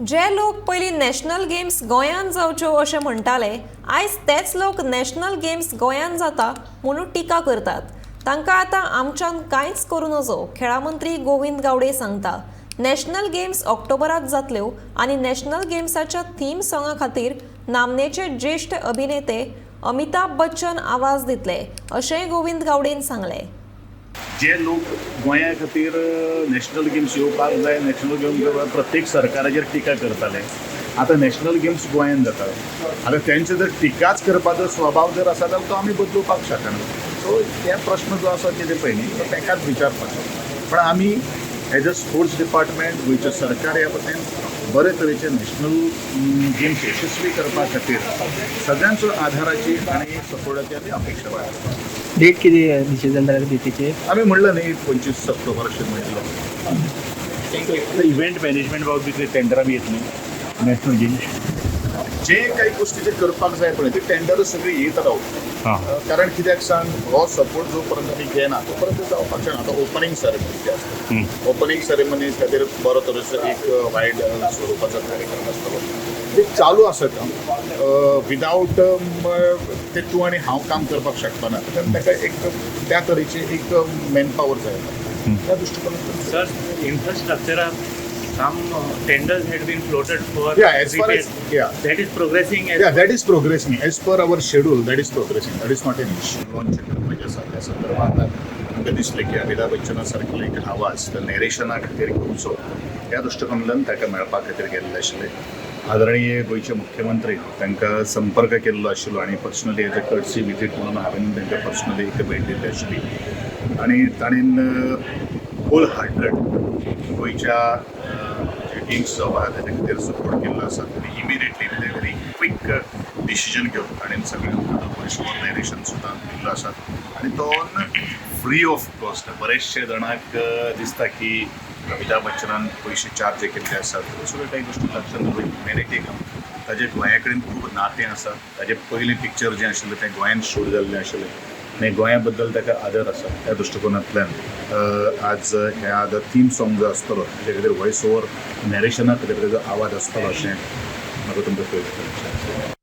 जे लोक पयलीं national games गोंयांत जावच्यो अशें म्हणटाले, आयज तेच लोक नॅशनल गेम्स गोंयांत जाता म्हणून टिका करतात. तांकां आतां आमच्यान कांयच करूं नजो, खेळां मंत्री गोविंद गावडे सांगता. नॅशनल गेम्स ऑक्टोबरात जातल्यो आनी नॅशनल गेम्साच्या थीम सोंगा खातीर नामनेचे ज्येश्ठ अभिनेते अमिताभ बच्चन आवाज दितले, अशेंय गोविंद गावडेन सांगलें. जे लोक गोंया खातीर नॅशनल गेम्स येवपाक जाय, नॅशनल गेम्स, प्रत्येक सरकाराचेर टिका करताले, आतां नॅशनल गेम्स गोंयांत जाता. आतां तेंचे जर टिकाच करपाचो स्वभाव जर आसा जाल्यार तो आमी बदलुपाक शकना. सो हे प्रश्न जो आसा कितें पळय न्ही, तो तेकाच विचारपाचो. पण आमी एज अ स्पोर्ट्स डिपार्टमेंट, गोंयचें सरकार ह्या वतीन बरे तरेचे नॅशनल गेम्स यशस्वी करपा खातीर सगळ्यांचो आधाराची आनी सपोर्टाची आमी अपेक्षा बाळगता. डेट कितें डिसिजन जालें डेटीचेर? आमी म्हणलं न्ही, 25 ऑक्टोबर अशें म्हणिल्लें. इव्हेंट मॅनेजमेंट बाबतीत टेंडरां बी येतली नॅशनल गेम्स? जे काही गोष्टी जे करपाक जाय पळय, ते टेंडर सगळी येत रावता. कारण कित्याक सांग, हो सपोर्ट जो पर्यंत आमी घेना तो पर्यंत जावपाक शकना. आतां ओपनींग सेरेमनी जी आसता, ओपनींग सेरेमनी खातीर बरो तरेचो एक वायड स्वरुपाचो कार्यक्रम आसतलो. ते चालू आसा काम. विदावट ते तूं आनी हांव काम करपाक शकपाना, कारण ताका एक त्या तरेची एक मॅन पावर जाय. त्या दृश्टिकोनांतल्यान. Sir, infrastructure, some tenders had been floated for Yeah, as far as repairs. Yeah. That is progressing as Yeah, that is progressing. As per our schedule, that is progressing. That is not an issue. Launch करपाचें आसा, त्या संदर्भात आमकां दिसलें की अमिताभ बच्चना सारकेलो एक आवाज त्या नॅरेशना खातीर घेवचो. ह्या दृश्टिकोनांतल्यान ताका मेळपा खातीर गेल्ले आशिल्ले. आदरणीय गोंयचे मुख्यमंत्री, तांकां संपर्क केल्लो आशिल्लो आनी personally as a courtesy visit म्हणून हांवें तांकां पर्सनली एक भेट दिल्ली आशिल्ली आनी ताणें होल हार्टेड गोंयच्या जे गेम्स जावपा आहा तेजे खातीर सपोर्ट केल्लो आसा आनी immediately with a very quick decision घेवन ताणें सगळें वॉयस ओवर नॅरेशन सुद्दां दिल्लो आसा आनी तो फ्री ऑफ कॉस्ट. बरेचशे जाणांक दिसता की अमिताभ बच्चनान पयशे चार्ज केल्ले आसात. ह्यो सगळ्यो काही गोश्टी लक्षात दवरून ह्युमॅनिटी काम. ताजें गोंया कडेन खूब नातें आसा. ताजें पयलें पिक्चर जें आशिल्लें तें गोंयान शूट जाल्लें आशिल्लें आनी गोंया बद्दल ताका आदर आसा. त्या दृश्टिकोनांतल्यान आज ह्या the theme song जो आसतलो ताजे खातीर वॉयस ओवर नॅरेशना खातीर ताजो आवाज आसतलो अशें म्हाका तुमकां कळीत करचें आसा.